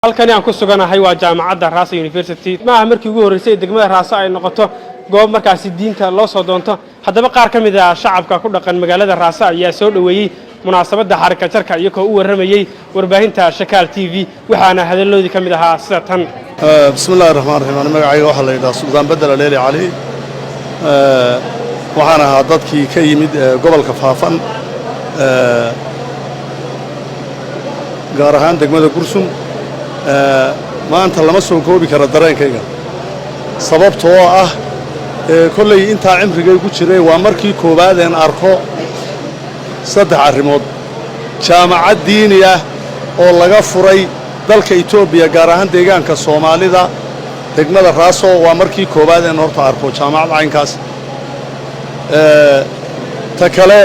Halkani aan ku suganahay waa jaamacadda Raasa University. Ma aha markii ugu horreysay ee degmada Raaso ay noqoto goob markaasi diinta loo soo doonto. Haddaba qaar ka mid ah shacabka ku dhaqan magaalada Raaso ayaa soo dhoweeyey munaasabadda xarika jarka, iyagoo u warramayey warbaahinta Shakaal TV, waxaana hadalloodii ka mid ahaa sida tan. Bismi illahi raxmaan raxiim. Ani magacayga waxaa la yidhaha Suldaan Bedel Aleeli Cali. Waxaan ahaa dadkii ka yimid gobolka Faafan, gaar ahaan degmada Gursum. Maanta lama soo koobi kara dareenkayga, sababtoo ah kolley intaa cimrigay ku jiray waa markii koowaadeen arko saddex arrimood: jaamacad diini ah oo laga furay dalka Etoobiya, gaar ahaan deegaanka Soomaalida, degmada Raaso. Waa markii koowaad een horta arko jaamacad caynkaas. Ta kale,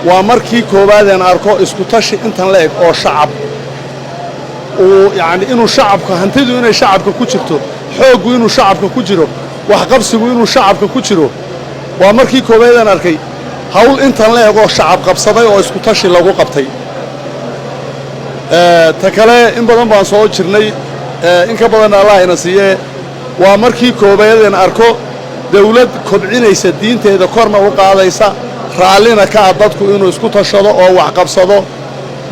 waa markii koowaad een arko isku tashi intan la eg oo shacab uu, yacni inuu shacabka hantidu inay shacabka ku jirto, xooggu inuu shacabka ku jiro, waxqabsigu inuu shacabka ku jiro. Waa markii koowaad een arkay hawl intan la eg oo shacab qabsaday oo isku tashi lagu qabtay. Ta kale, in badan baan soo jirnay, in ka badanna Allah ina siiyee, waa markii koowaadeen arko dawlad kobcinaysa diinteeda, korna u qaadaysa, raallina ka ah dadku inuu isku tashado oo wax qabsado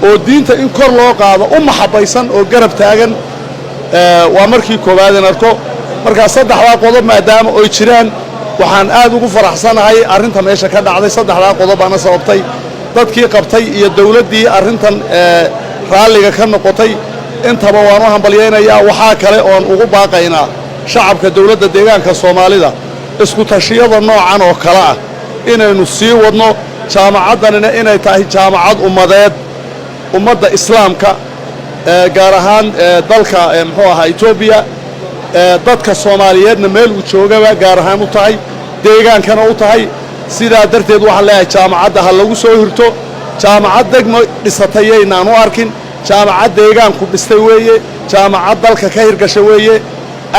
oo diinta in kor loo qaado u maxabbaysan oo garab taagan. Waa markii koowaadeen arko. Markaa saddexdaa qodob maadaama oy jiraan, waxaan aad ugu faraxsanahay arrinta meesha ka dhacday. Saddexdaa qodob baana sababtay. Dadkii qabtay iyo dawladdii arrintan raalliga ka noqotay intaba waan u hambalyaynayaa. Waxaa kale oon ugu baaqaynaa shacabka dawladda deegaanka Soomaalida isku tashiyada noocan oo kale ah inaynu sii wadno, jaamacaddanina inay tahay jaamacad ummadeed, ummadda islaamka, gaar ahaan dalka muxuu ahaa Etoobiya, dadka Soomaaliyeedna meel uu joogaba gaar ahaan u tahay, deegaankana u tahay. Sidaa darteed waxaan leeyahay jaamacadda ha lagu soo hirto. Jaamacad degmo dhisatay yaynaan u arkin, jaamacad deegaanku dhistay weeye, jaamacad dalka ka hirgasha weeye.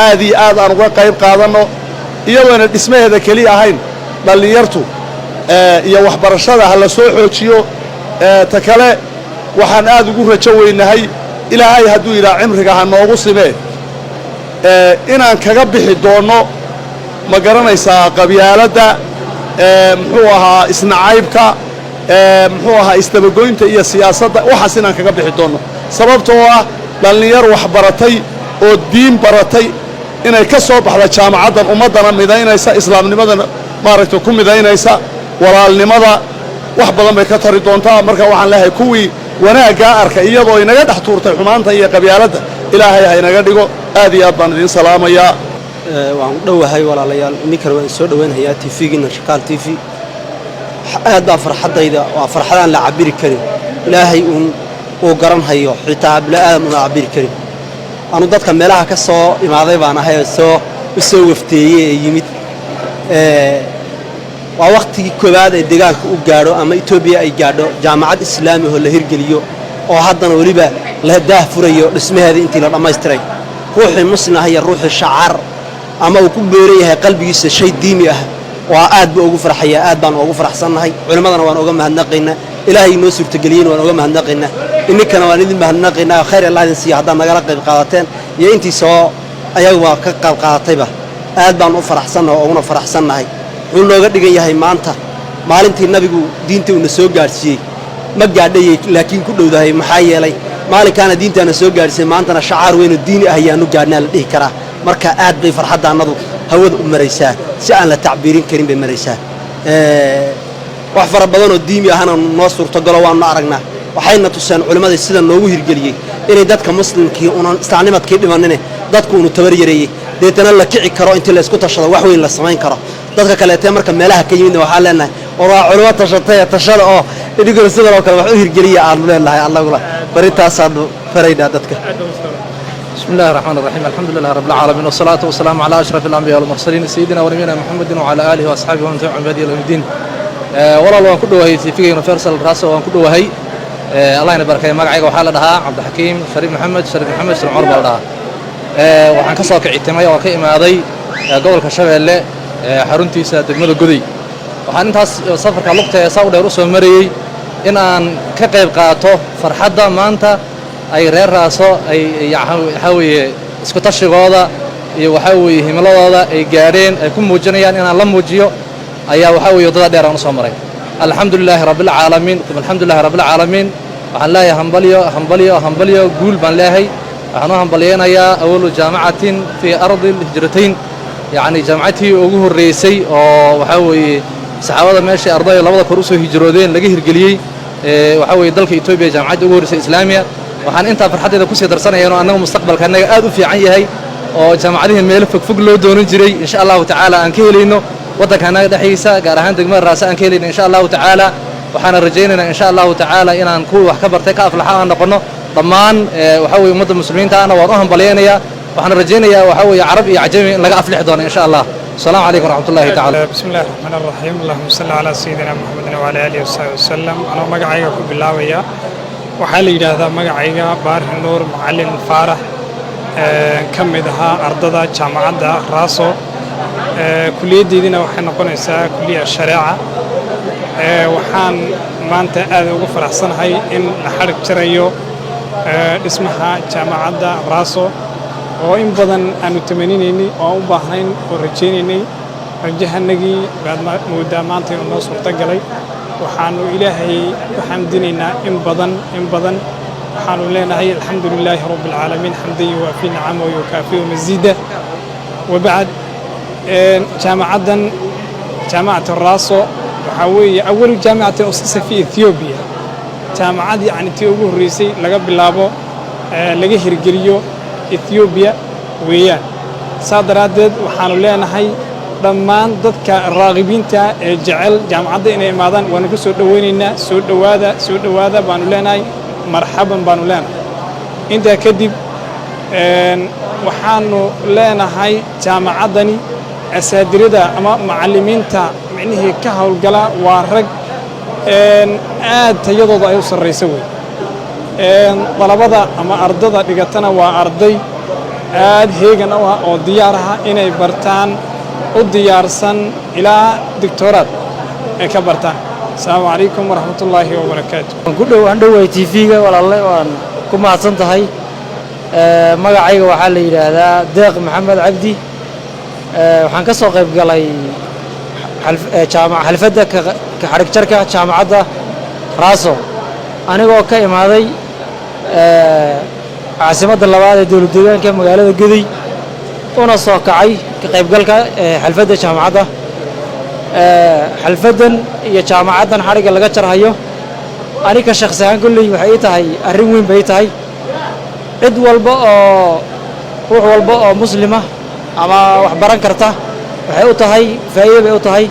Aad iyo aad aan uga qayb qaadanno, iyadoona dhismaheeda keliya ahayn, dhallinyartu iyo waxbarashada ha la soo xoojiyo. Ta kale, waxaan aad ugu rajo weynahay, Ilaahay hadduu yidhaha cimriga ha noogu simee, inaan kaga bixi doonno, ma garanaysaa, qabyaaladda, muxuu ahaa, isnacaybka, muxuu ahaa, isdabagoynta iyo siyaasadda. Waxaas inaan kaga bixi doonno, sababtoo ah dhallinyar wax baratay oo diin baratay inay ka soo baxda jaamacaddan, ummaddana midaynaysa, islaamnimadana maaragtay ku midaynaysa, walaalnimada wax badan bay ka tari doontaa. Marka waxaan leeyahay kuwii wanaaggaa arka iyadoo inaga dhex tuurtay xumaanta iyo qabyaaladda, Ilaahay ha inaga dhigo. Aad iyo aad baan idiin salaamayaa. Waan u dhowahay, walaalayaal. Idinkana waan soo dhowaynhayaa TV-giina Shakaal TV. Aad baa farxaddayda, waa farxadaan la cabiri karin, Ilaahay uun uu garanhayo, xitaa bini'aadam una cabiri karin. Anu dadka meelaha ka soo imaaday baan ahay oo soo u soo wafteeyey ee yimid. Waa wakhtigii koowaad ee deegaanka u gaadho ama Etoobiya ay gaadho jaamacad islaami oo la hirgeliyo, oo haddana weliba la daah furayo dhismaheeda intii la dhammaystiray. Ruuxii muslim ah iyo ruuxii shacaar ama uu ku beeran yahay qalbigiisa shay diimi ah waa aad buu ugu farxayaa. Aad baan ugu faraxsannahay. Culimmadana waan uga mahadnaqaynaa, Ilaahay inoo suurtageliyeyna waan uga mahadnaqaynaa, ininkana waan idin mahadnaqaynaa. Khayr Allah idin siiya haddaad nagala qayb qaadateen iyo intii soo ayaguba ka qayb qaadatayba. Aad baan u faraxsannahay oo uguna faraxsannahay. Wuxuu nooga dhigan yahay maanta maalintii Nabigu diinta uuna soo gaadhsiiyey. Ma gaadhayay, laakiin ku dhowdahay. Maxaa yeelay, maalinkaana diintaana soo gaadhsiiyey, maantana shacaar weynoo diini ah ayaanu gaadhnaa la dhihi karaa. Marka aad bay farxaddaannadu hawada u maraysaa, si aan la tacbiirin karin bay maraysaa. Wax fara badanoo diimi ahana noo suurtagalo waannu aragnaa. Waxayna tuseen culimmadii sida noogu hirgeliyey inay dadka muslimkii unan islaamnimadkii dhimanine, dadku unu tabar yareeyey, deetana la kici karo, intii la isku tashado wax weyn la samayn karo. Dadka kaleetee marka meelaha ka yimidna waxaan leenahay, war waa culimo tashatay, tashada oo idinkuna sidan oo kale wax u hirgeliya aanu leenahay. Annaguna barintaasaanu faraynaa dadka. بسم الله الرحمن الرحيم، الحمد لله رب العالمين، والصلاة والسلام على أشرف الأنبياء والمرسلين، سيدنا ونبينا محمد وعلى آله وأصحابه ومن تبعهم بهدي إلى يوم الدين. Walaal, waan ku dhowahay TV-ga Universal Raaso, waan ku dhowahay. Allah ina barakeeyo. Magacayga waxaa la dhahaa Cabdixakiim Shariif Maxamed Shariif Maxamed Shariif Cumar baa la dhahaa. Waxaan ka soo kicitimay oo ka imaaday gobolka Shabeelle, xaruntiisa degmada Goday. Waxaan intaas safarka lugta ee saa u dheer u soo marayey in aan ka qayb qaato farxadda maanta. Ay reer Raaso ay waxaa weeye isku tashigooda iyo waxaa weeye himiladooda ay gaadheen ay ku muujinayaan inaan la muujiyo ayaa waxaa weeye waddada dheer aan u soo maray. Alxamdu lilaahi rabbilcaalamiin, uma alxamdu lillahi rabbilcaalamiin. Waxaan leeyahay hambalyo, hambalyo, hambalyo, guul baan leeyahay. Waxaan u hambalyaynayaa awalu jaamicatin fii ardi alhijratayn, yacni jaamacatii ugu horreysay oo waxaa weeye saxaabada meeshay ardayda labada kor usoo hijroodeen laga hirgeliyey, waxaa weeye dalka Etoobiya, jaamacadda ugu horreysay islaamiya. Waxaan intaa farxaddeeda kusii darsanaya inuu annaga mustaqbalka annaga aad u fiican yahay oo jaamacadihii meelo fogfog loo doonan jiray insha Allahu tacaala aan ka helayno waddanka annaga dhexdiisa, gaar ahaan degmada Raase aan ka helayno insha Allahu tacaala. Waxaana rajaynaynaa insha Allahu tacaala inaan kuwii wax ka bartay ka aflaxa aan noqonno. Dhammaan waxaa weye ummadda muslimiinta ahna waan u hambalyaynayaa. Waxaan rajaynayaa waxaa weeye carab iyo cajami in laga aflixi doono insha Allah. Asalaamu calaykum waraxmatullahi tacala. بسم الله الرحمن الرحيم، اللهم صل على سيدنا محمد وعلى آله وصحبه وسلم. أنا magacayga ku bilaabaya, waxaa la yidhaahdaa magacayga Baarhi Nuur Macalin Faarax, ka mid ahaa ardada jaamacadda Raaso, kuliyaddeydina waxay noqonaysaa kuliya shareeca. Waxaan maanta aad ugu faraxsanahay in la xadhig jarayo dhismaha jaamacadda Raaso oo in badan aanu tamaninaynay oo aan u baahnayn oo rajaynaynay. Rajahanagii baad moodaa maanta inuu noo suurto galay. Waxaanu Ilaahay ku xamdinaynaa in badan, in badan. Waxaanu leenahay alxamdu lilaahi rabbi alcaalamiin xamdan yuwaafi nicamahu yukaafiu masiida. Wabacd, jaamacaddan jaamacatu Raaso waxaa weeye awalu jaamicatin usisa fi Ethoobiya, jaamacad yacni tii ugu horreysay laga bilaabo laga hirgeliyo Ethoobiya weeyaan. Saa daraaddeed waxaanu leenahay dhammaan dadka raaqibiinta ee jecel jaamacadda inay imaadaan waanu ku soo dhowaynaynaa. Soo dhowaada, soo dhowaada baanu leenahay, marxaban baanu leenahay. Intaa kadib waxaanu leenahay jaamacaddani asaadirada ama macallimiinta micnihii ka howlgala waa rag aad tayadooda ay u sarrayso wey. Dalabada ama ardada dhigatana waa arday aad heegan u ah oo diyaar ah inay bartaan, u diyaarsan ilaa doctoraad ay ka bartaan. Asalaamu calaykum waraxmatullaahi wabarakaatu. Ku dhow aan dhowahay TV-ga, walaalle, waan ku mahadsan tahay. Magacayga waxaa la yidhaahdaa Deeq Maxamed Cabdi. Waxaan ka soo qayb galay xalfadda ka xadhig jarka jaamacadda Raaso, anigoo ka imaaday caasimadda labaad ee dowlad deegaanka, magaalada Goday, una soo kacay ka qaybgalka xalfadda jaamacadda. Xalfaddan iyo jaamacaddan xadhigga laga jarhayo, aniga shakhsi ahaan kolley waxay ii tahay arrin weyn bay ii tahay. Cid walba oo ruux walba oo muslima ama wax baran karta waxay u tahay faa'iido bay u tahay.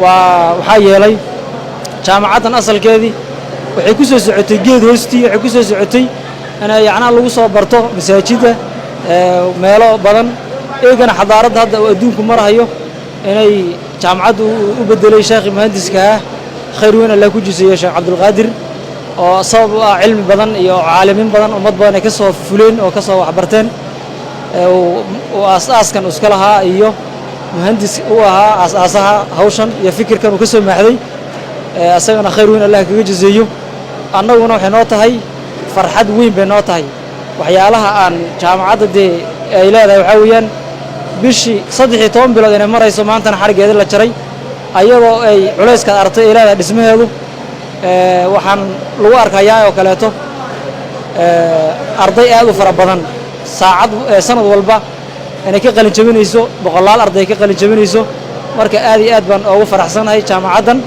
Waa waxaa yeelay jaamacaddan asalkeedii waxay ku soo socotay geed hoostii, waxay ku soo socotay inay yacnaa lagu soo barto masaajidda, meelo badan. Eegana xadaaradda hadda uu adduunku marahayo inay jaamacaddu u bedelay sheekhi muhandiska ah, khayr weyn Allah ku jiseeyo, Sheekh Cabdulqaadir, oo sabab u ah cilmi badan iyo caalimiin badan, ummad badan ay ka soo fuleen oo ka soo waxbarteen, uu aas-aaskan iska lahaa iyo muhandis u ahaa aas-aasaha hawshan iyo fikirkan uu ka soo maaxday, asagana khayr weyn Allah kaga jazeeyo. Annaguna waxay noo tahay farxad weyn bay noo tahay. Waxyaalaha aan jaamacadda dee ay leedahay waxaa weeyaan bishii 13 bilood inay marayso, maantana xadhiggeedii la jaray, ayadoo ay culayskaad aragtay ay leedahay dhismaheedu. Waxaan lagu arkayaa oo kaleeto arday aad u fara badan saacad sanad walba inay ka qalin jabinayso, boqolaal arday ka qalin jabinayso. Marka aad iyo aad baan oogu faraxsanahay jaamacaddan,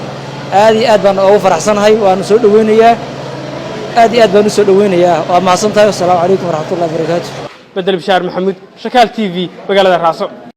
aad iyo aad baan oogu faraxsanahay. Waanu soo dhoweynayaa, aad iyo aad baan u soo dhoweynayaa. Waa mahadsan tahay. Wasalaamu calaykum waraxmatullahi wabarakaatu. Bedel Bishaar Maxamuud, Shakaal TV, magaalada Raaso.